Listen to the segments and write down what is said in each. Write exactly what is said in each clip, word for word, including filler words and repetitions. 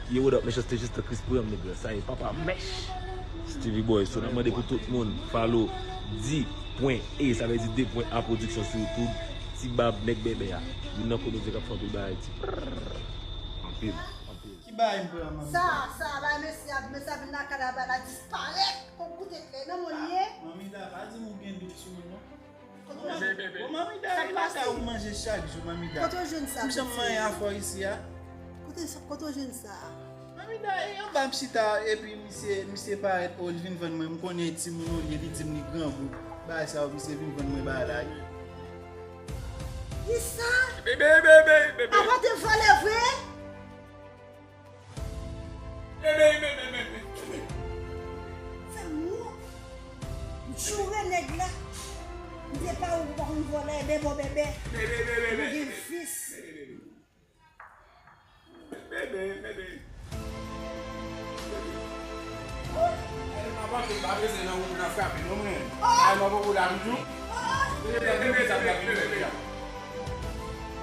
Yo, what up, Mechanste Jistan Chris Prem, nèg la. Sa ye, papa Mech. Stevie Boy, so n ap mande pou tout moun follow D pwen E, sa vle di de pwen A Production sou YouTube. Ti Bab, nèg bèbè a. Youn nan komedyen k ap fè anpil bagay, ti. Anpil, anpil. Ki bagay m pran, manmi? Sa, sa, bay mesye a, mesye a vin lakay la, bay la disparèt. Kon kout eklè, nan mwen li ye. Manmi Da, pa di m ou gen dout sou mwen, non. Kote w jwenn sa? Bon, manmi Da, e lakay ou manje chak jou, manmi Da. Kote w jwenn sa? M janm manyen afè w isi a. Kote, kote w jwenn sa? Manmi Da, e anba m chita, epi misye, misye parèt, o, li vin vann mwen, m konnen e timoun ou ye, li di m li grangou. Bagay sa yo, misye vin vann mwen bagay la, wi. Kisa? Bebe, bebe, bebe. Apa te vòlè vre? Bebe, bebe, bebe, bebe. Fè m wont. M joure nèg la. M te pare ou pa konn vòlè, bebe, bebe. Bebe, bebe, bebe. Ou gen vis. Bebe, bebe. Mwen pa panse pa bezwen nan wout nan frape non mwen. Ay mwen poko la toujou. Bebe, bebe, bebe, bebe.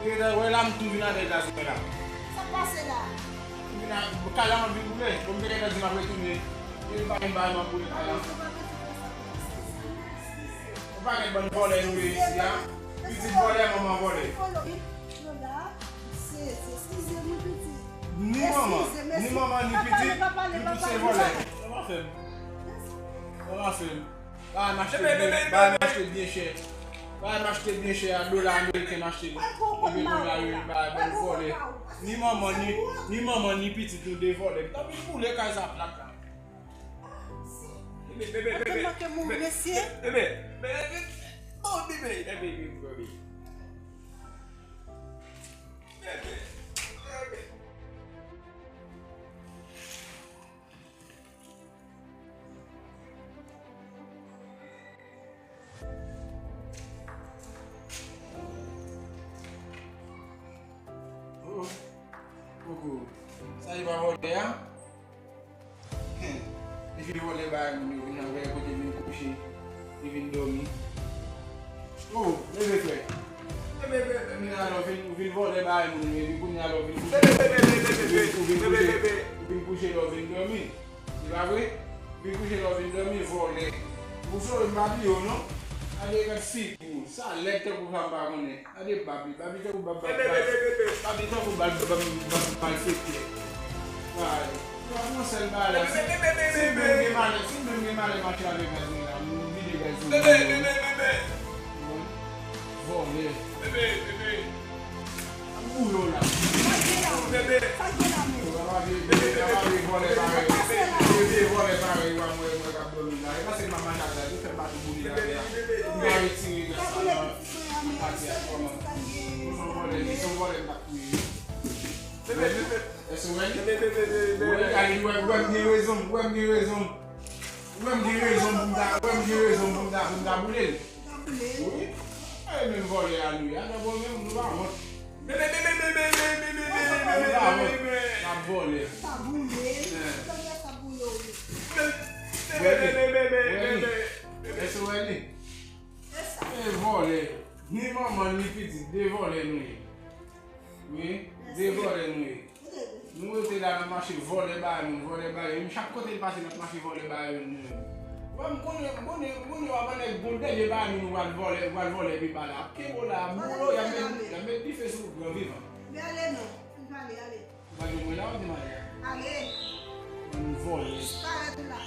Bebe, wè la m tou vin avèk gaz mwen la. Sa k pase la? M vin a kay la m ap vin boule. Bon, m te gentan di m ap retounen. E pa yon bagay m ap boule kay la. Yon pakèt bann vòlè nou ye isi a. Pitit vòlè, manman vòlè. Lola, se, se, eskize m wi pitit. Ni manman, ni manman, ni pitit, nou tout se vòlè. Sa pa fè m. Sa pa fè m. Bagay m achte byen, bagay m achte byen chè. Bagay m achte byen chè a, dola ameriken m achte li. Epi kounye a yo vin bay bann vòlè. Ni manman, ni, ni manman, ni pitit, nou de vòlè. M t ap vin boule kay sa plat la. Bebe, bebe, bebe. Manke mouri, mesye. Bebe, bebe, bebe. Oh, bebe, bebe, bebe. Bebe, bebe. Oh, koko, sa e pa vòlè a? Hen, li vin vòlè bagay moun yo, vin nan vèy kote vin kouche, li vin dòmi. Oh, leve frè. Leve, leve, leve. Kounye a la w vin, ou vin vòlè bagay moun yo, epi kounye a la w vin kouche. Leve, leve, leve, leve. Ou vin, ou vin kouche, leve, leve, ou vin kouche la w vin dòmi. Se pa vre? Vin kouche la w vin dòmi, vòlè. Ou sove m pa bliye w non. Gade gad figi w. Sa lèd tankou sa m pa konnen. Gade bab li. Bab li tankou bab, bab, bab. Bab li tankou bab, bab, bab, malfektè. Vay. Yo ap yon sèl bagay la. Si, si m menm gen malè, si m menm gen malè mache avèk gaz mwen la, m vide gaz sou mwen. Vòlè. Ap boule w la. Sa l gen la menm? Yo pa pa vle, yo pa pa vle vòlè parèy. Vye vòlè parèy ou a mwen, mwen k ap dòmi la. E paske m ap mache avèk la, yo fè m pa tou boule la. M va retire gaz sa nan pati a kòman. Ou se yon vòlè, li se yon vòlè m t ap touye. Èske w wè li? Ou wè li, ou wè, ou wè m gen rezon, ou wè m gen rezon. Ou wè m gen rezon pou m ta, ou wè m gen rezon pou m ta, pou m ta boule l. Wi. E menm vòlè a nou ye. Atò bon, menm nou pa wont. Nou pa wont. N ap vòlè. Ou wè li? Ou wè li? Èske w wè li? E vòlè. Ni manman, ni pitit, de vòlè nou ye. Wi, de vòlè nou ye. Nou rete la, n ap mache vòlè bagay moun, vòlè bagay moun. Chak kote n pase, n ap mache vòlè bagay moun. Wè, m konnen, m konnen, m konnen w ap anlè gon dènye bagay moun ou pral vòlè, ou pral vòlè pi ba la. Ap kenbe w la, ap boule w, y ap met, y ap met dife sou ou gran vivan. Men ale non, fin pale, ale. Ou pral jwenn mwen la, ou di m ale a? Ale. Bann vòlè. Disparèt ou la.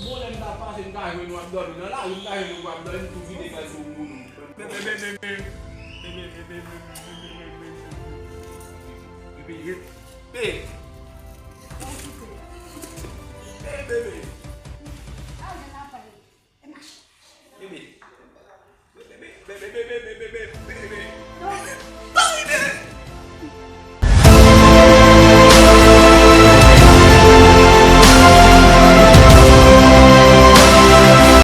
Bon, lè m ta pase, m ta jwenn ou ap dòmi nan lari, m ta jwenn ou ap dòmi, m tou vide gaz sou ou. Epi, epi,